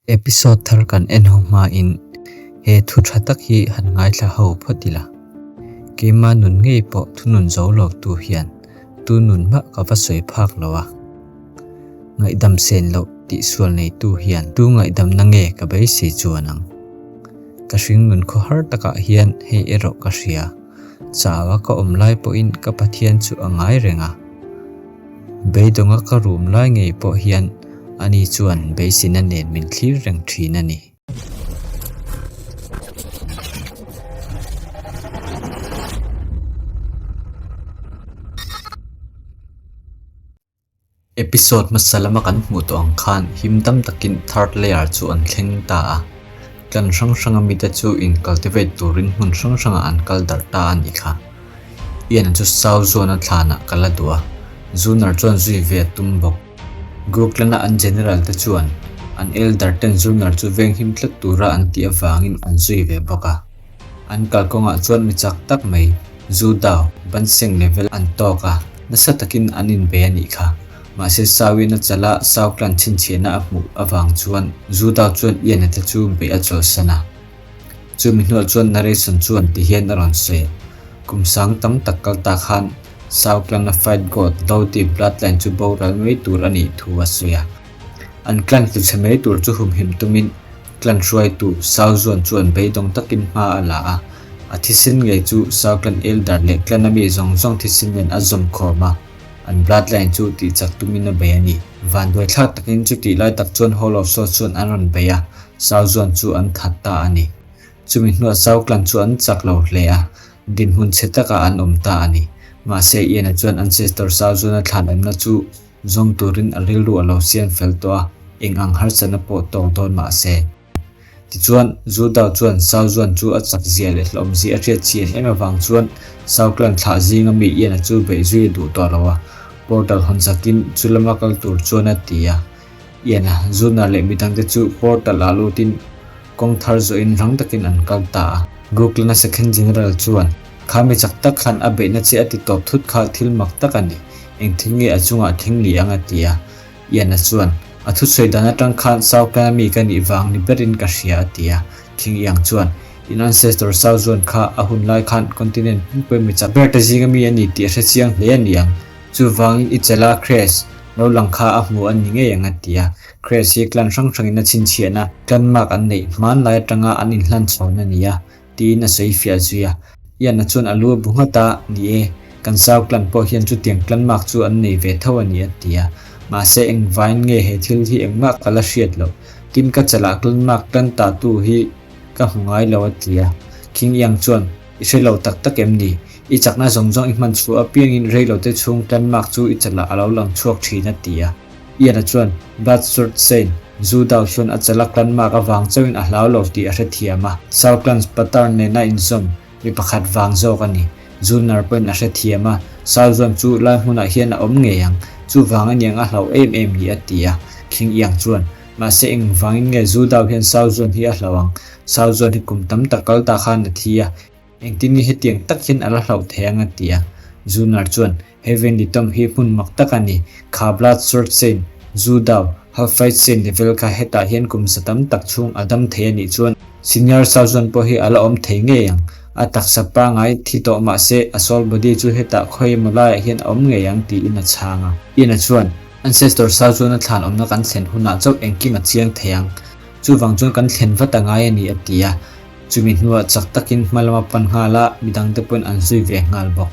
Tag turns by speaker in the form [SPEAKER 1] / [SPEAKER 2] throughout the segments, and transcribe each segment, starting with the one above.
[SPEAKER 1] Episode thar kan en ho hmain he thu tha tak hi han ngaithla ho phawt ila. Keima nun ngei pawh thunun zo lo tu hian tu nun mah ka va sawi phak lo a. Ngaihdam sen loh tihsual neitu hian tu ngaihdamna nge ka beisei chuan ang. Ka hringnun khawhar takah hian hei erawh ka hria. Chau a ka awm lai pawhin ka Pathian chu a ngai reng a. Beidawnga ka rum lai ngei pawh hian ani chuan beisina nen min thlir reng thin a ni. Episode hmasa lama kan hmuh tawh ang khan him dam takin third layer chu an thleng ta a. Tlan hrang hranga mite chu in cultivate turin hmun hrang hrangah an kal darh ta a nih kha. Ian chu Sau zuana thlanah ka la duh a, Zunar chuan zui ve a tum bawk. Gurukhlana an general te chuan an elder ten Zunar chu venghim tlat tura an tih avangin an zui ve bawk a. An kalkawngah chuan mi chak tak mai, Zu Dao, Banseng level an tawk a, nasa takin an inbei a nih kha. Mahse Sauin a chala Sau clan chhinchhiahna a hmuh avang chuan Zu Dao chuan Ian-a te chu beih a chawlhsan a. Chumi hnuah chuan narration chuan ti hian a rawn sawi a, Kum sang tam tak kal ta khan South Clan-a Fight God Doti bloodline chu boral mai tur a nih thu a sawi a. An clan tluchhe mai tur chu humhim tumin clan hruaitu Sao Zuan chuan beidawng takin hma a la a, a thisen ngei chu South Clan Elder leh clan-a mi zawng zawng thisen nen a zawm khawm a, an bloodline chu tihchak tumin a bei a ni. Vanduaithlak takin chutih lai tak chuan Hall of Swords chuan an rawn bei a, Sau zuan chu an that ta a ni. Chumi hnuah Sau clan chu an chak lo hle a, dinhmun chhe takah an awm ta a ni. Mahse, Ian-a chuan ancestor Sau zuana thlan awmna chu zawng turin a rilru a lo siam fel tawh a, eng ang harsatna pawh tawk dawn mah se. Tichuan, Zu Dao chuan Sau zuan chu a chak zia leh hlawm zia a hriat chian em avang chuan Sau clan thlah zinga mi Ian-a chu beih zui a duh tawh lo a, portal hawn zakin chu lama kal tur chuan a ti a. Ian a, Zuna leh midangte chu portal ah lutin kawng thar zawhin rang takin an kal ta a. Brooklyn-a Second General chuan, Kha mi chak tak khan a beihna che a ti tawp thut kha thil mak tak a ni. Engthil nge a chungah thleng ni ang a ti a. Ian-a chuan, A thusawi dan atang khan South Clan-a mi ka nih vang ni berin ka hria a ti a. King Iang chuan, In ancestor Sao Zuan kha a hun lai khan continent pumpui mi chak ber te zinga mi a ni tih a hre chiang hle a ni ang. Chuvangin i chala Crash lo lang kha a hmu a ni ngei ang a ti a. Crash hi clan hrang hrangin a chhinchhiahna, clan mark an neih hmanlai atanga an inhlan chhawn a ni a, tiin a sawi fiah zui a. Ian-a chuan a lu a bu nghat a, Ni e, kan Sau clan pawh hian chutiang clan mark chu an nei ve tho a ni a ti a. Mahse engvain nge he thil hi engmah ka la hriat loh? Tin ka chalah clan mark clan tatu hi ka hmu ngai lo a ti a. King Iang chuan, I hre lo tak tak em ni? I chakna zawng zawng i hman chhuah apiangin reilote chhung Tanmark chu i chalah a lo lang chhuak thin a ti a. Ian-a chuan Blood Sword Saint Zu Dao chuan a chala Tanmark avang chauhin a hlau lo tih a hrethiam a. South Clans pattern nena inzawm mi pakhat vang zawk a ni. Zunar pawhin a hrethiam a, Sao Zuan chu lai hmunah hian a awm ngei ang, chuvang aniang a hlauh em em ni a ti a. King Iang chuan, Mahse engvangin nge Zu Dao hian Sao Zuan hi a hlauh ang? Sao Zuan hi kum tam tak kal ta khan a thi a, Engtin nge hetiang tak hian a la hlauh thei ang a ti a. Zunar chuan, Heavenly Tomb hi hmun mak tak a ni. Kha Blood Sword Saint, Zu Dao, Half Fight Saint level kha hetah hian kum za tam tak chhung a dam thei a nih chuan Senior Sao Zuan pawh hi a la awm thei ngei ang. A taksa pangai thi tawh mah se a soul body chu hetah khawi emaw laiah hian a awm ngei ang tiin a chhang a. Ian-a chuan, Ancestor Sao Zuan a thlan awmna kan thlen hunah chauh engkim a chiang thei ang. Chuvang chuan kan thlen vat a ngai a ni a ti a. Chumi hnuah chak takin hma lama pan nghal a, midangte pawhin an zui ve nghal bawk.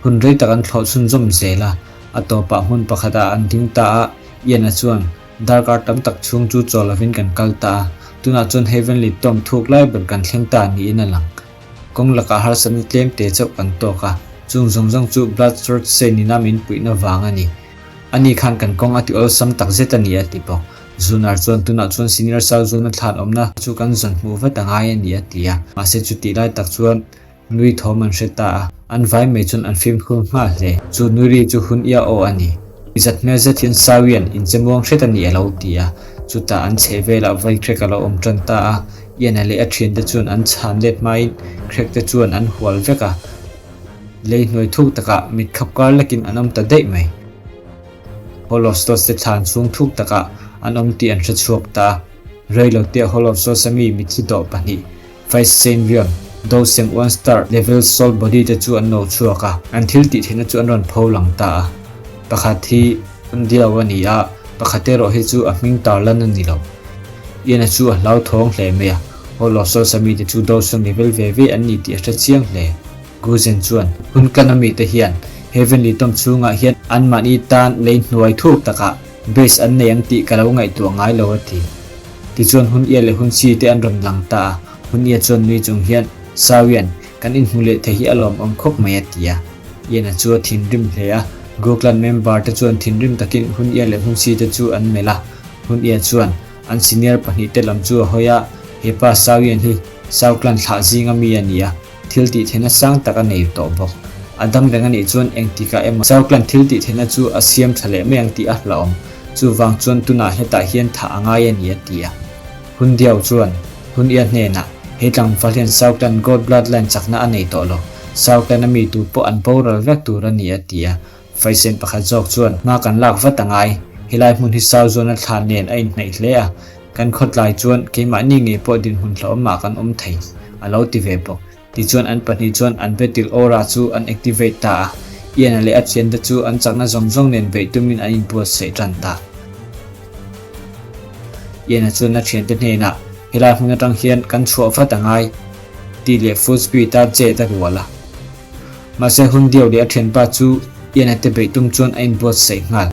[SPEAKER 1] Hun rei tak an thlawh chhunzawm zel a, a tawpah hmun pakhatah an ding ta a, Ian-a chuan, Darkar tam tak chhung chu chaw lovin kan kal ta a, tunah chuan Heavenly Tomb thuk lai ber kan thleng ta niin a lang. Kawng lakah harsatna tlem te chauh kan tawk a, chung zawng zawng chu Blood Sword Saint ina min puihna vang a ni. Ani khan kan kawng a ti awlsam tak zet a ni a ti bawk. Zunar chuan tunah chuan Senior Sal Zuna thlan awmna chu kan zawn hmuh vat a ngai a ni a ti a. Mahse chutih lai tak chuan nui thawm an hre ta a, an vai mai chuan an fimkhur nghal hle. Chu nui ri chu hun ia aw a ni. I zat hmel zet hian Sawian inchemuang hret a ni a lo ti a. Chutah an chheh velah vai Craig a lo awm tan ta a. Ian-a leh a thiante chuan an chhan let hmain Craig te chuan an hual vek a. Lei hnuai thuk takah mit khap kar lekin an awm ta daih mai. Holostos te thlan chhung thuk takah an awm tih an hre chhuak ta a. Reilote Hall of Souls a mi mitthi dawh pahnih, Five Saint Rion, Do Seng One Star Level Soul Body te chu an lo chhuak a, an thil tih theihna chu an rawn pho lang ta a. Pakhat hi Undiau a ni a, pakhat erawh hi chu a hming tar lan a ni lo. Ian-a chu a hlauthawng hle mai a, Hall of Souls a mite chu Do Seng level ve ve an ni tih a hre chiang hle. Guzen chuan, Hun kan a mite hian Heavenly Tomb chhungah hian anmahni tan lei hnuai thuk takah Base an nei ang tih ka lo ngaihtuah ngai lo a ti. Tichuan hun ia leh hun si te an rawn lang ta a, hun ia chuan nui chung hian, Sawian, kan inhmu leh thei hi a lawmawm khawp mai a ti a. Ian-a chu a thinrim hle a, Goklan member te chuan thinrim takin hun ia leh hun si te chu an melh a. Hun ia chuan an senior pahnihte lam chu a hawi a, Hepa Sawian hi Sauklan thlah zinga mi a ni a, Thil tih theihna sang tak a nei tawh bawk. A dam reng a nih chuan engtikah emaw Southland thil tih theihna chu a siam tha leh mai ang tih a hlauhawm. Chuvang chuan tunah hetah hian thah a ngai a ni a ti a. Hun Diao chuan Hun Ia hnenah, He tlangval hian Southland God Bloodline chakna a nei tawh lo. Southland a mi tu pawh an boral vek tur a ni a ti a. Faisen pakhat zawk chuan hma kan lak vat a ngai. Helai hmun hi Sau Zuana thla nen a inhnaih hle a, kan khawtlai chuan keimahni ngei pawh dinhmun hlauhawmah kan awm thei, a lo ti ve bawk. Tichuan an pahnih chuan an battle aura chu an activate ta a, Ian-a leh a thiante chu an chakna zawng zawng nen beih tumin an inbuatsaih tan ta. Ian-a chuan a thiante hnenah, Helai hmun atang hian kan chhuah vat a ngai, tih leh full speed-a chet a rual a. Mahse hun diau leh a thianpa chu Ian-a te beih tum chuan a inbuatsaih nghal.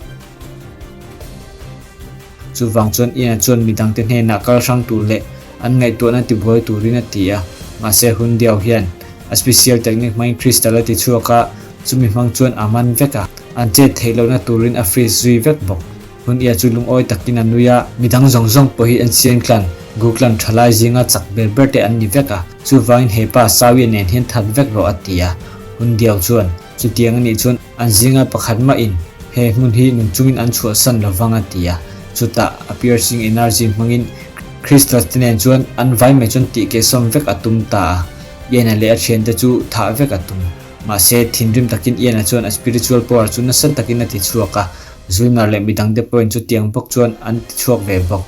[SPEAKER 1] Chuvang chuan Ian-a chuan midangte hnenah kal hrang tur leh an ngaihtuahna tibuai turin a ti a. Mahse hun diau hian a special technique hmangin crystal a ti chhuak a, chumi hmang chuan a man vek a, an chet theih lohna turin a freeze zui vek bawk. Hun ia chu lungawi takin a nui a, midang zawng zawng pawh hi Ancient Clan, Gu Clan thalai zinga chak ber ber te an ni vek a, chuvangin he pa Sawi nen hian that vek rawh a ti a. Hun Diao chuan, Chutiang anih chuan an zinga pakhat mahin he hmun hi nung chungin an chhuahsan lo vang a ti a. Chutah a piercing energy hmangin Crystals te nen chuan an vai mai chuan tih kehsawm vek a tum ta a, Ian-a leh a thiante chu thah vek a tum. Mahse, thinrim takin Ian-a chuan a spiritual power chu nasa takin a ti chhuak a, Zulnar leh midangte pawhin chutiang bawk chuan an ti chhuak ve bawk.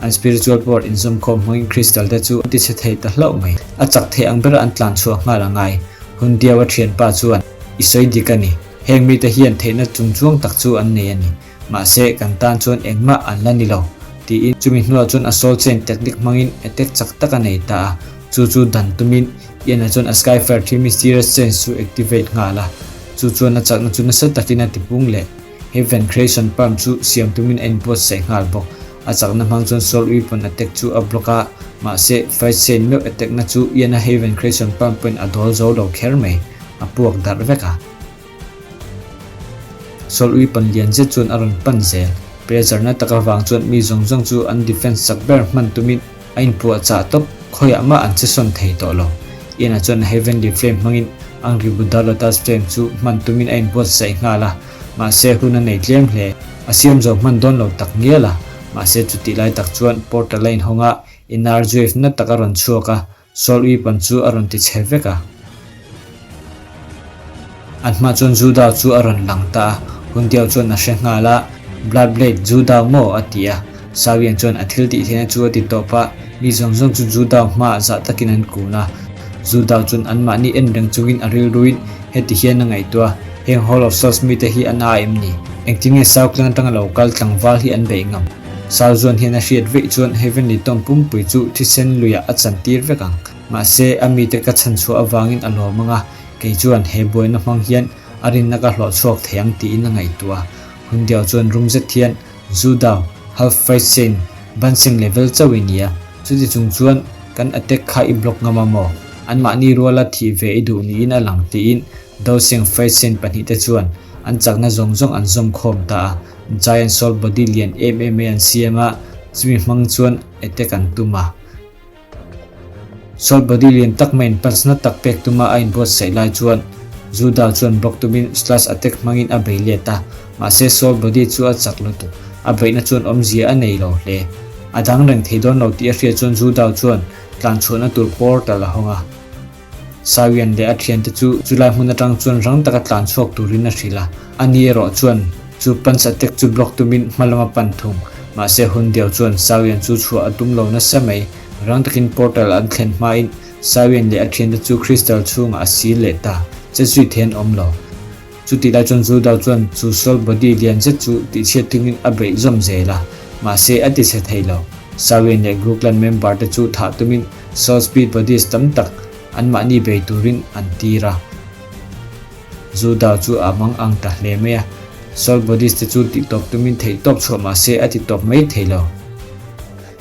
[SPEAKER 1] An spiritual power inzawmkhawm hmangin crystal te chu an ti chhe thei ta hlauh mai. A chak thei ang bera an tlan chhuah nghal a ngai. Hun diau a thianpa chuan, I sawi dik a ni. Heng mite hian theihna chungchuang tak chu an nei a ni. Mahse, kan tan chuan engmah an la ni lo, tiin chumi hnuah chuan a soul chain technique hmangin attack chak tak a nei ta a. Chu chu dan tumin Ian-a chuan a Skyfire Three Mysterious Chains chu activate nghal a, chu chuan a chakna chu nasa takin a tipung leh. Heaven Creation Palm chu siam tumin a inbuatsaih nghal bawk. A chakna hmang chuan Soul Weapon attack chu a block a, mahse Fight Chain meuh attack na chu Ian-a Heaven Creation Palm pawhin a dawl zo lo kher mai, a puak darh vek a. Sawl ui pan lian zet chuan a rawn pan zel. Pressure na tak avang chuan mi zawng zawng chu an defense chak ber hman tumin a inpuah chah tawp, khawiah mah an che sawn thei tawh lo. Ian-a chuan Heavenly Flame hmangin Angry Buddha Lotus Flame chu hman tumin a inbuatsaih nghal a, mahse hun a nei tlem hle. A siam zo hman dawn lo tak ngial a, mahse chutih lai tak chuan portal a inhawng a, Energy wave na tak a rawn chhuak a, Sawl uipan chu a rawn ti chhe vek a. An hma chuan Juda chu a rawn lang ta a, Hundiau chuan a hre nghal a, Blood Blade, Juda maw? a ti a. Sawian chuan a thil tih theihna chu a ti tawp a, mi zawng zawng chu Juda hmaah zah takin an kun a. Juda chuan anmahni en reng chungin a rilruin heti hian a ngaihtuah a, Heng Hall of Souls mite hi an a em ni? Engtin nge Sauklang atanga lo kal tlangval hi an beih ngam? Sau zuan hian a hriat veih chuan Heavenly Tomb pumpui chu thisen luiah a chantir vek ang. Mahse, a mite ka chhan chhuah avangin a lawm ang a, kei chuan he buaina hmang hian a rinna ka hlawh chhuak thei ang tiin a ngaihtuah a. Hundiau chuan rum zet hian, Zu dau, half fight chain, ban seng level chauh i ni a, chuti chung chuan kan attack kha i block ngam a maw? Anmahni ruala thih ve i duh niin a lang tiin Doseng fight chain pahnihte chuan an chakna zawng zawng an zawm khawm ta a. Giant Soul Body lian em em mai an siam a, chumi hmang chuan attack an tum a. Soul Body lian tak maiin punch na tak pek tuma a inbuatsaih lai chuan Judah chuan block tumin slash attack hmangin a bei let a, mahse Soul Body chu a chak lutuk, a beihna chuan awmzia a nei lo hle. A dang reng thei dawn lo tih a hriat chuan Judah chuan tlanchhuahna tur portal a hawng a. Sawian leh a thiante chu chulai hmun atang chuan rang taka tlan chhuak turin a hrilh a, ani erawh chuan Chu punch attack chu block tumin hma lam a pan thung. Mahse hun diau chuan Sawian chu chhuah a tum lo nasa mai. Rang takin portal an thlen hmain Sawian leh a thiante chu crystal chhungah a sil leh ta. Che zui thei an awm lo. Chutih lai chuan Zudao chuan chu soul body lian zet chu tihchhiat tumin a beih zawm zel a, mahse a tichhe thei lo. Sawian leh Gu clan member te chu thah tumin soul speed bodies tam tak anmahni bei turin an tir a. Zudao chu a mang ang ta hle mai a, soul bodies te chu tihtawp tumin theihtawp chhuah mahse a titawp mai thei lo.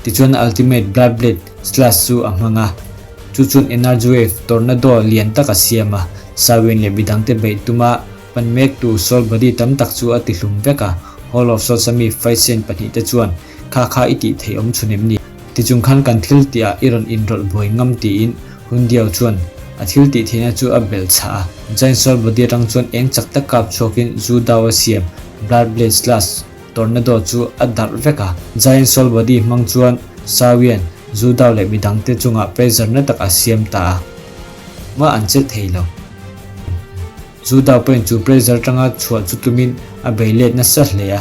[SPEAKER 1] Tichuan Ultimate Blood Blade Slash chu a hmang a, chu chuan Energy Wave Tornado lian tak a siam a, Sawin leh midangte beih tuma pan mektu Soul Body tam tak chu a tihlum vek a. Hall of Souls a mi Faisen pahnihte chuan, Kha kha i tih theih awm chhun em ni? Tichung khan kan thil tihah i rawn inrawlh buai ngam tiin Hundiau chuan a thil tih theihna chu a belh chhah a. Giant Soul Body atang chuan eng chak tak kap chhuakin Zu Dao a siam Blood Blade Slash Tornado chu a darh vek a, Giant Soul Body hmang chuan Sawian, Zudao leh midangte chungah pressure na tak a siam ta a, mah an che thei lo. Zudao pawhin chu pressure atanga chhuah chu tumin a bei let nasa hle a,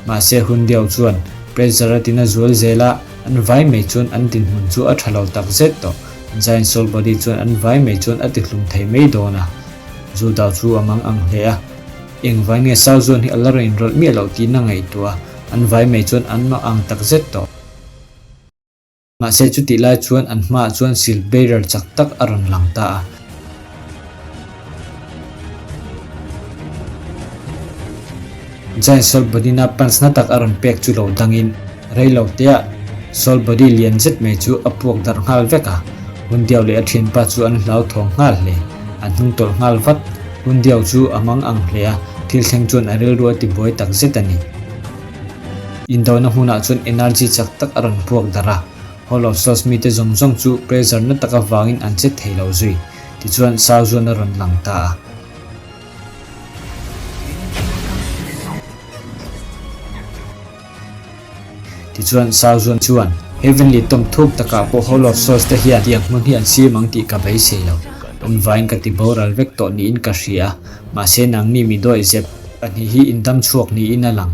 [SPEAKER 1] mahse Hundiao chuan pressure a tina zual zel a, an vai mai chuan an dinhmun chu a tha lo tak zet tawh. Giant Soul Body chuan an vai mai chuan a tihlum thei mai dawn a, Zudao chu a mang ang hle a. Engvai nge Sau zuan hi a la rawn inrawlh miah loh tiin a ngaihtuah a, an vai mai chuan an mah ang tak zet tawh. Mahse chutih lai chuan an hmaah chuan sil bearer chak tak a rawn lang ta a. Giant Soul Body-na punch na tak a rawn pek chu lo dangin rei lo teah Soul Body lian zet mai chu a puak darh nghal vek a. Hundiau leh a thianpa chu an hlauthawng nghal hle. An hnung tawlh nghal vat. Hundiau chu a mang ang hle a, thil thleng chuan a rilru a tibuai tak zet a ni. Indona hmunah chuan energy chak tak a rawn puak darh a, Hall of Souls mite zawng zawng chu pressure na tak avangin an che thei lo zui. Tichuan, Sau zuan a rawn lang ta a. Tichuan, Sau Zuan chuan, Heavenly Tomb thuk takah pawh Hall of Souls te hian tiang hmun hi an siam ang tih ka beisei lo. An vaiin ka ti boral vek tawh niin ka hria a, mahse nangni mi dawih zep pahnih hi in dam chhuak niin a lang.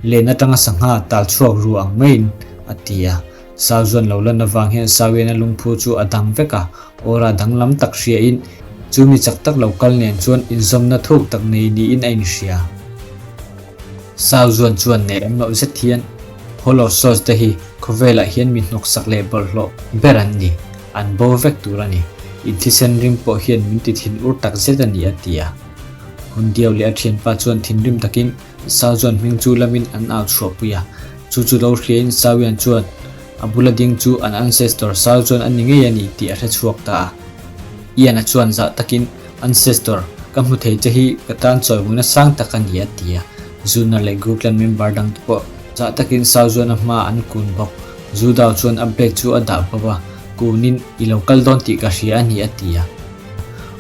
[SPEAKER 1] Len atanga sangha tal chhuak ru ang maiin, a ti a. Sau Zuan lo lan avang hian Sauiana lungphu chu a dang vek a, aura danglam tak hriain chu mi chak tak lo kal nen chuan inzawmna thuk tak nei niin a inhria. Sau zuan chuan nei awm loh zet hian Hall of Souls te hi khawvelah hian mi hnawksak leh bawlhhlawh ber an ni, an bo vek tur a ni. In thisen rim pawh hian min ti thin ur tak zet a ni a ti a. Hundiau leh a thianpa chuan thinrim takin Sau zuan hming chu lamin an au chhuahpui a. Chu chu lo hriain Sauian chuan a bula ding chu an ancestor Sau zuan a ni ngei a ni tih a hre chhuak ta a. Ian-a chuan zah takin Ancestor, ka hmu thei che hi ka tan chawimawina sang tak a ni a ti a. Zuna leh Gu clan member dang te pawh zah takin Sau Zuana hma an kun bawk. Zu Dao chuan a blade chu a dah bawk a, kunin i lo kal dawn tih ka hria a ni a ti a.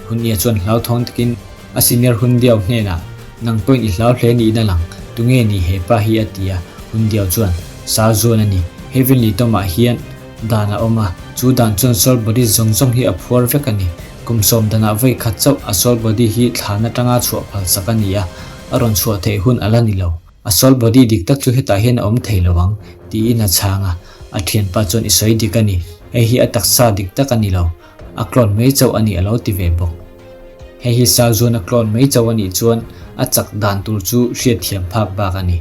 [SPEAKER 1] Hun Ia chuan hlauthawng takin a senior Hun Diao hnenah, Nang pawhin i hlau hle niin a lang, tunge ni he pa hi a ti a. Hun Diao chuan, Sau Zuan a ni, Heavenly Tomb-ah hian Dan a awm a, chu dan chuan soul body zawng zawng hi a phuar vek a ni. Kum sawm danah vawi khat chauh a soul body hi thlan atanga chhuah phal sak a ni a, a rawn chhuah theih hun a la ni lo. A soul body dik tak chu hetah hian a awm thei lo ang, tiin a chhang a. A thianpa chuan i sawi dik a ni, hei hi a taksa dik tak a ni lo, a clone mai chauh a ni a lo ti ve bawk. Hei hi Sau zuan a clone mai chauh a nih chuan a chak dan tur chu hriatthiam phak bak a ni.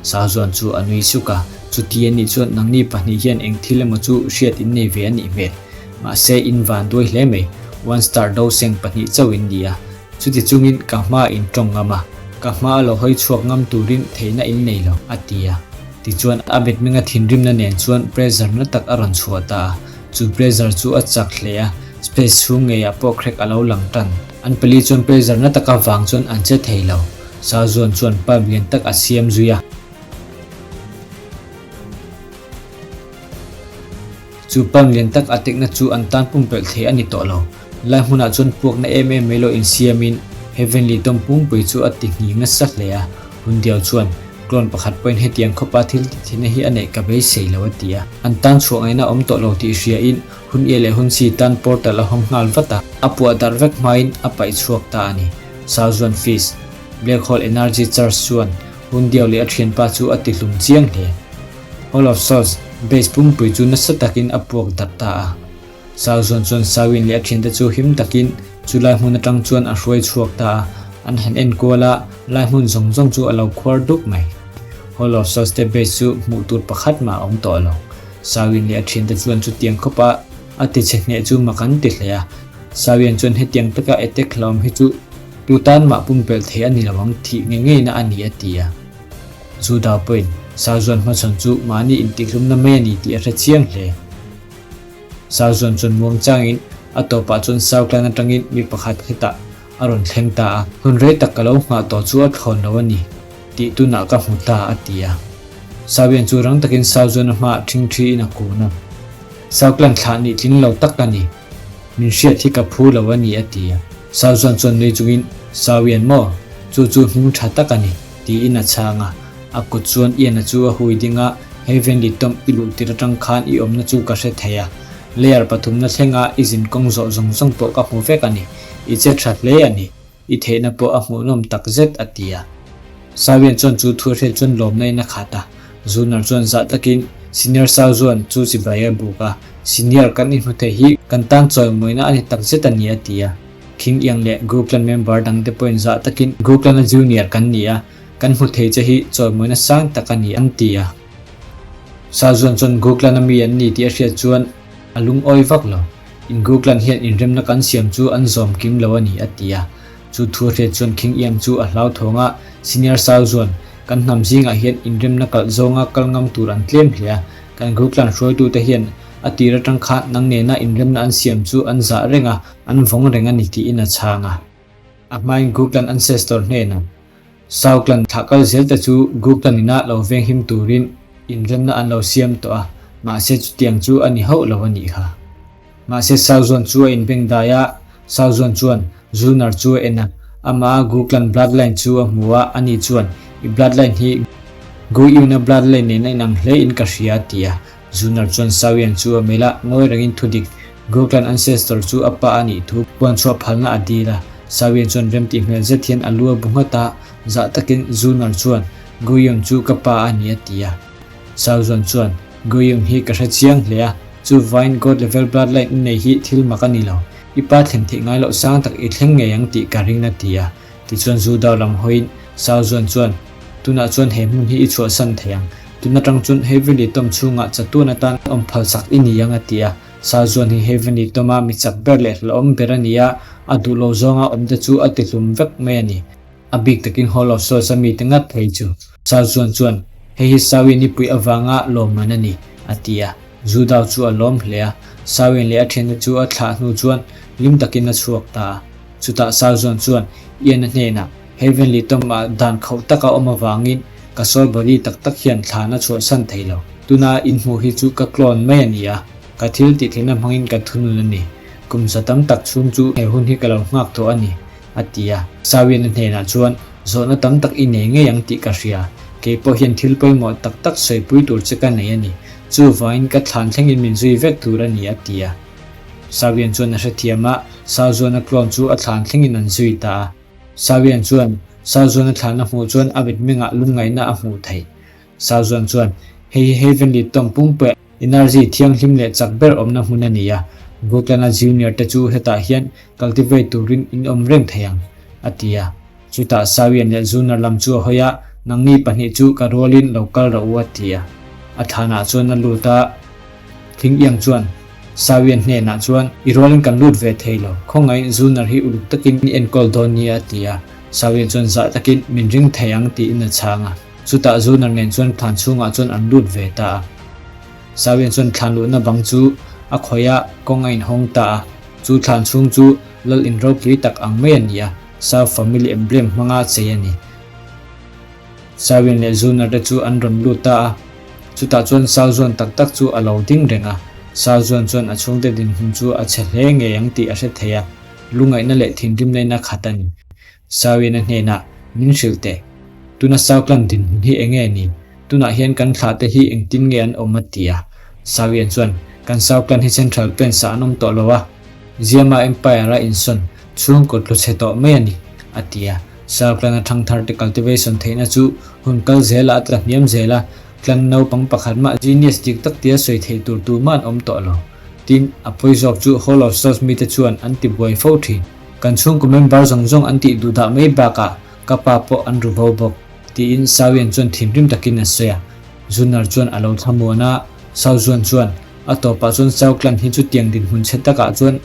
[SPEAKER 1] Sau zuan chu a nui suk a, chuti a nih chuan nangni pahnih hian eng thil emaw chu hriat in nei ve a nih hmel. Mahse in van duai hle mai, one star do seng pahnih chauh in ni a, chuti chungin ka hma in tawng ngam a, ka hma a lo hawi chhuak ngam turin theihna in nei lo, a ti a. Tichuan a mitmenga thinrimna nen chuan pressure na tak a rawn chhuah ta a. Chu pressure chu a chak hle a, space chhung ngeiah pawh crack a lo lang tan. An pali chuan pressure na taka vang chuan an che thei lo. Sazuan chuan pipe lian tak a siam zui a. Chu pipe lian tak a tekna chu an tan pumpelh thei a ni tawh lo. Lai hmunah chuan puakna em em mai lo insiamin Heavenly Tomb pungpui chu a ti nghing nasa hle a. Hundiau chuan Clone pakhat pawhin hetiang khawpa thil tithina hi a neih ka beisei lo a ti a. An tan chhuah ngaihna awm tawh lo tih hriain hun ia leh hun si tan portal a hawng nghal vat a. A puah darh vek hmain a paih chhuak ta a ni. South Zone Fist, Black Hole Energy Charge chuan Hundiau leh a thianpa chu a tihlum chiang hle. Hall of Souls base pumpui chu nasa takin a puak darh ta a. Sao Zuan chuan Sawin leh a thiante chu him takin chulai hmun atang chuan a hruai chhuak ta a, an han en kual a, lai hmun zawng zawng chu a lo khuar dup mai. Hall of Souls te base chu hmuh tur pakhat mah a awm tawh lo. Sawin leh a thiante chuan chutiang khawpa a tichhe hneh chu mak an ti hle a. Sawian chuan hetiang taka attack hlauhawm hi chu tu tan mah pumpelh thei a ni lo ang thih nge ngeina a ni a ti a. Chu dau pawhin Sauzuan hmachhawn chu mahni intihhlumna mai a ni tih a hre chiang hle. Sauzuan chuan muangchangin a tawpah chuan Sauklan atangin mi pakhat hetah a rawn thleng ta a, hun rei tak ka lo nghah tawh chu a thlawn lo a ni tih tunah ka hmu ta a ti a. Sawian chu rang takin Sauzuan a hmaah ṭhingṭhiin a kun a. Sauklan thlah nih tling lo tak a ni. Min hriat hi ka phu lo a ni a ti a. Sauzuan chuan nui chungin, Sawian maw? Chu chu hming ṭha tak a ni, tiin a chhang a. A kut chuan Ian-a chu a hui ding a, Heavenly Tomb i luh tir aṭang khan i awmna chu ka hre thei a. Layer pathumna thlenga i zinkawng zawh zawng zawng pawh ka hmu vek a ni. I che tha hle a ni, i theihna pawh a hmuhnawm tak zet, a ti a. Sawian chuan chu thu a hriat chuan lawmna in a khat a. Junior chuan zah takin Senior Sau chuan chu chibai a buk a, Senior kan inhmu thei hi kan tan chawimawina a ni tak zet a ni, a ti a. Khing Iang leh Group Clan member dangte pawhin zah takin Group Clan-a Junior kan ni a, kan hmu thei che hi chawimawina sang tak a ni, an ti a. Sau chuan chuan Group Clan-a mi an ni tih a hriat chuan a lungawi vak lo. In Group Clan hian inremna kan siam chu an zawm kim lo a ni, a ti a. Chu thu a hriat chuan Khing Iang chu a hlauthawng a, Senior Sau chuan, Kan hnam zingah hian inremna kalh zawnga kal ngam tur an tlem hle a, kan Group Clan hruaitute hian a tir atang khan nang nena inremna an siam chu an zah reng a, an vawng reng a ni tiin a chhang a. A hmain Group Clan ancestor hnenah Sau Clan thlah kal zel te chu Group Clan ina lo venghim turin inremna an lo siam tawh a, mahse chutiang chu a ni hauh lo a nih kha. Mahse Sau Zuan chu a inbeng dai a, Sau Zuan chuan Zunar chu a en a, amah Gu Clan bloodline chu a hmu a, ani chuan, I bloodline hi Gu Yun-a bloodline nen a inang hle in ka hria a ti a. Zunar chuan Sau Yan chu a melh a, ngawi rengin thudik Gu Clan ancestor chu a pa a nih thu puan chhuah phalna a dil a. Sau Yan chuan remtih hmel zet hian a lu a bu nghat a, zah takin Zunar chuan, Gu Yun chu ka pa a ni a ti a. Sau Zuan chuan, Guiyun hi ka hre chiang hle a, chu vain God level bloodline i nei hi thil mak a ni lo. I pa thlen theih ngai loh sang tak i thleng ngei ang tih ka ring a ti a. Tichuan Zu Dao lam hawiin Sau Zuan chuan, Tunah chuan he hmun hi i chhuahsan thei ang. Tun atang chuan Heavenly Tomb chhungah chatuan atan awm phalsak i ni ang a ti a. Sau Zuan hi Heavenly Tomb-a mi chak ber leh hlauhawm ber a ni a, a duh lo zawnga awmte chu a tihlum vek mai a ni. A bik takin Hall of Souls a mite ngat phei chu. Sao Zuan chuan, Hei hi Sawi nipui avanga lawmman a ni, a ti a. Zu Dao chu a lawm hle a. Sawiin leh a thiante chu a thlah hnu chuan hlim takin a chhuak ta a. Chutah Sao Zuan chuan Ian-a hnenah, Heavenly Tomb-ah dan khauh taka awm avangin ka soul body tak tak hian thlan a chhuahsan thei lo. Tuna inhmuh hi chu ka clone mai a ni a, ka thil tihtheihna hmangin ka thunun a ni. Kum za tam tak chhung chu he hun hi ka lo nghak tawh a ni. a ti a. Sawiana hnenah chuan, Zawhna tam tak i nei ngei ang tih ka hria. Kei pawh hian thil pawimawh tak tak sawipui tur che ka nei a ni. Chuvangin ka thlan thlengin min zui vek tur a ni, a ti a. Sawian chuan a hrethiam a, Sauzuana clone chu a thlan thlengin an zui ta a. Sawian chuan Sauzuana thlan a hmuh chuan a mitmengah lungngaihna a hmuh theih. Sauzuan chuan, Hei hi Heavenly Tomb pumpuia Energy thianghlim leh chak ber awmna hmun a ni a, Gotlana Junior te chu hetah hian cultivate turin in awm reng thei ang, a ti a. Chutah Sawian leh Junior lam chu a hawi a, Nangni pahnih chu ka rualin lo kal rawh u, a ti a. A thlanah chuan a lut a, Thing Iang chuan Sawian hnenah chuan, I rualin kan lut ve thei lo, khawngaihin Junior hi uluk takin i enkawl dawn nia, a ti a. Sawian chuan zah takin, Min ring thei ang, tiin a chhang a. Chutah Zunar nen chuan thlan chhungah chuan an lut ve ta a. Sawian chuan thlan luhna bang chu a khawih a, kawng a inhawng ta a. Chu thlan chhung chu lal in ropui tak ang mai a ni a, Sau family emblem hmanga chei a ni. Sawian leh Zunar te chu an rawn lut ta a. Chutah chuan Sau Zuan tak tak chu a lo ding reng a. Sau Zuan chuan a chhungte dinhmun chu a chhe hle ngei ang tih a hre thei a, lungaihna leh thinrimna in a khat a ni. Sawiana hnenah min hrilh teh. Tuna Sauklan dinhmun hi enge ni? Tunah hian kan thlah te hi engtin nge an awm a ti a. Sawian chuan, Kan Sauklan hi Central Plains ah an awm tawh lo a, Ziama Empire a insawn chhungkaw tlu chhe tawh mai a ni, a ti a. Sir clan a thangthar te cultivation theihna chu hun kal zelah a tla hniam zel a, clan naupang pakhat mah genius dik tak tia sawi theih tur tumah an awm tawh lo. Tin, a pawi zawk chu Hall of Souls mite chuan an ti buai fo thin. Kan chhungkaw member zawng zawng an tih duh dah mai bakah ka pa pawh an ru vo bawk, tiin Sawian chuan thinrim takin a sawi a. Zunar chuan a lo thlamuan a, Sauzuan chuan, A tawpah chuan Sau clan hi chutiang dinhmun chhe takah chuan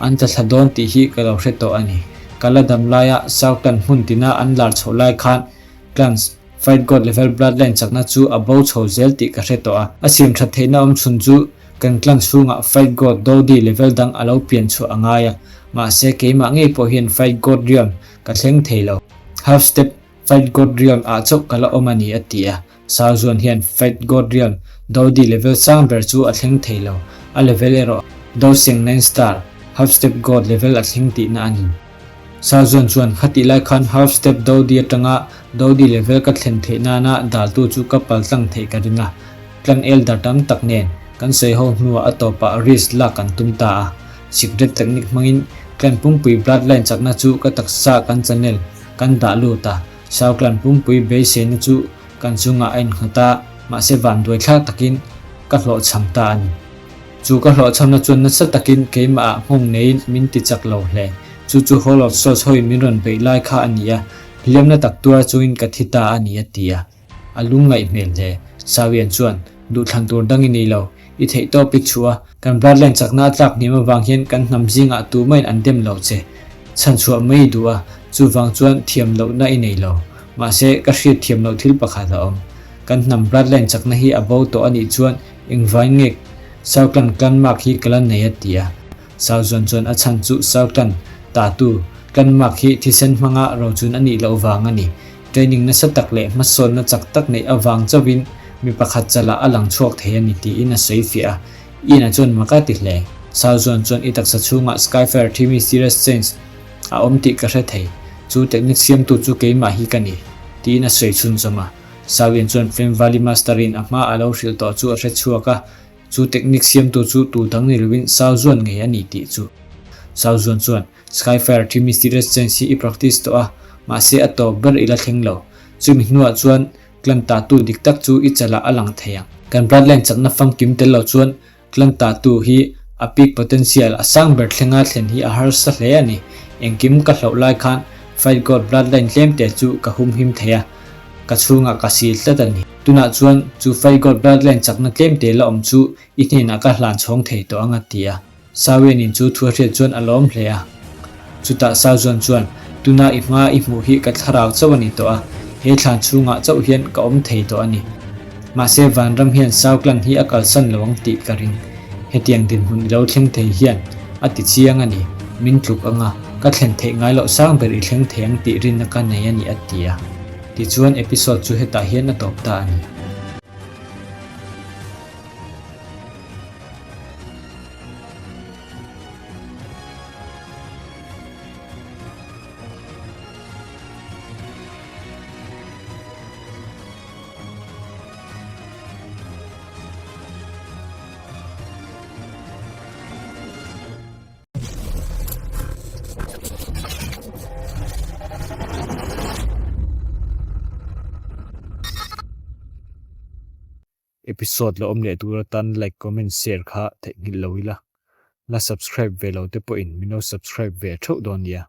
[SPEAKER 1] an tla thla dawn tih hi ka lo hre tawh a ni. Ka la dam laia Sau clan hmun tina an lar chhoh lai khan clans Fight God level bloodline chakna chu a bo chho zel tih ka hre tawh a. A siam that theihna awm chhun chu kan clan chhungah Fight God Dodi level dang a lo pian chhuah a ngai a, mahse keimah ngei pawh hian Fight God realm ka thleng thei lo. Half step Fight God realm ah chauh ka la awm a ni a ti a. Sauzuan hian Fight God Realm Dodi level sang ber chu a thleng thei lo, a level erawh Doseng Nine Star, Half Step God level a thleng tihna a ni. Sauzuan chuan khatih lai khan Half Step Dodi atanga Dodi level ka thlen theih nana daltu chu ka pal tlang theih ka ring a, clan elder tam tak nen kan sawi ho hnuah a tawpah risk lak kan tum ta a. Secret technique hmangin clan pumpui bloodline chakna chu ka taksa kan channel kan dah lut a, Sau clan pumpui beiseina chu kan chungah a innghat a, mahse vanduai thlak takin ka hlawhchham ta a ni. Chu ka hlawhchhamna chuan nasa takin keimahah nghawng neiin min ti chak lo hle. Chu chu Hall of Swords hawiin min rawn beih lai kha a ni a, hliamna tak tuar chungin ka thi ta a ni a ti a. A lungngaih hmel hle. Sawian chuan, Duhthlan tur dang i nei lo, i theihtawp i chhuah a, kan bloodline chakna a tlak hniam avang hian kan hnam zingah tumahin an dem lo che. Chhanchhuah mai i duh a, chuvang chuan thiam lohna i nei lo. Mahse, ka hriat thiam loh thil pakhat a awm. Kan hnam bloodline chakna hi a bo tawh a nih chuan engvain nge Southland clan mark hi ka la nei a ti a. Sauzuan chuan a chhan chu Southland tatu clan mark hi thisen hmanga rochun a nih loh vang a ni. Training nasa tak leh hmasawnna chak tak neih avang chauhin mi pakhat chalah a lang chhuak thei a ni tiin a sawi fiah a. Ian-a chuan mak a ti hle. Sauzuan chuan i taksa chhungah Skyfire thimi serious change a awm tih ka hre thei, chu technique siamtu chu keimah hi ka ni, tiin a sawi chhunzawm a. Sawian chuan Flame Valley Master-in a hma a lo hrilh tawh chu a hre chhuak a, chu technique siamtu chu tu dang ni lovin Sau Zuan ngei a ni tih chu. Sau Zuan chuan, Skyfire thi mysterious change hi i practice tawh a, mahse a tawp ber i la thleng lo. Chumi hnuah chuan clan tatu dik tak chu i chalah a lang thei ang. Kan bloodline chakna famkim tel lo chuan Clan tatu hi a peak potential a sang ber thlenga thlen hi a harsa hle a ni. Engkim ka hloh lai khan Fight God bloodline tlemte chu ka humhim thei a, ka chhungah ka sil tlat a ni. Tunah chuan chu Fight God bloodline chakna tlemte la awm chu i hnenah ka hlan chhawng thei tawh ang a ti a. Sawianin chu thu a hriat chuan a lawm hle a. Chutah Sauzuan chuan, Tuna i hma i hmuh hi ka thlarau chauh a ni tawh a, he thlan chhungah chauh hian ka awm thei tawh a ni. Mahse vanram hian Sauklan hi a kalsan lo ang tih ka ring. Hetiang dinhmun i lo thleng thei hian a ti chiang a ni, min tluk ang a, ka thlen theih ngai loh sang ber i thleng thei ang tih rinna ka nei a ni a ti a. Tichuan episode chu hetah hian a tawp ta a ni. Episode la awm leh tur atan like comment share kha theihnghilh lo ila, la subscribe ve lo te pawhin min lo subscribe ve theuh dawn nia.